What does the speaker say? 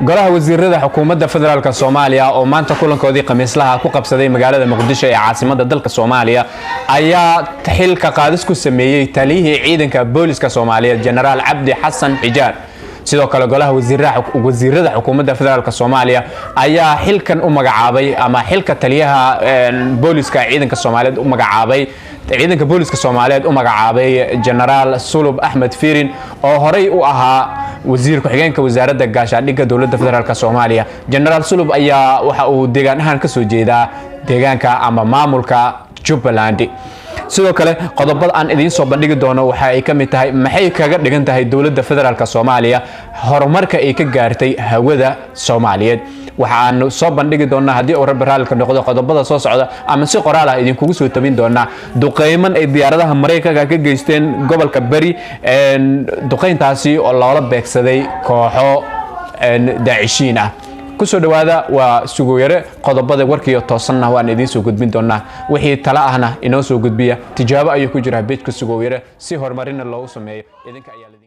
Golaha wasiirada xukuumadda federaalka Soomaaliya oo maanta kulankoodii khamiislaha ku qabsaday magaalada Muqdisho ee caasimadda dalka Soomaaliya ayaa xilka qaadis ku sameeyey taliyihii ciidanka booliska Soomaaliyeed, Jenaraal Cabdi Xasan Xijaar. Sidoo kale, golaha wasiirada xukuumadda federaalk Soomaaliya ayaa xilkan u magacaabay ama xilka taliyaha booliska ciidanka Soomaaliyeed u magacaabay, ciidanka booliska Soomaaliyeed u magacaabay, Jenaraal Sulub Axmed Firin oo horey u ahaa wasiir ku-xigeenka wasaaradda gaashaandhigga dowladda federaalk Soomaaliya. Jenaraal Sulub ayaa waxa uu deegaan ahaan ka soo jeedaa deegaanka ama maamulka Jubbaland. Sidoo kale, qodobada aan idiin soo bandhigi doono waxa ay ka mid tahay: maxay kaga dhigan tahay dowladda federaalk Soomaaliya horumarka ay ka gaartay hawada Soomaaliyeed? Waxa aanu soo bandhigi doonaa, haddii uu Rabbi raalka noqdo, qodobada soo socda ama si qoraal ah idinkugu soo tabin doonaa duqeyman ay diyaaradaha Maraykanka ka geysteen gobolka Beri, duqeyntaasi oo loola beegsaday kooxo daacishiin ah. Kusoo dhawaada, waa Sugoyare. Qodobada warkiiyo toosanna waan idiin soo gudbin doonaa. Wixii tala ahna inoo soo gudbiya. Tijaabo ayuu ku jiraa page-ka Sugoyare si horumarina loogu sameeyo. Idinka ayaa.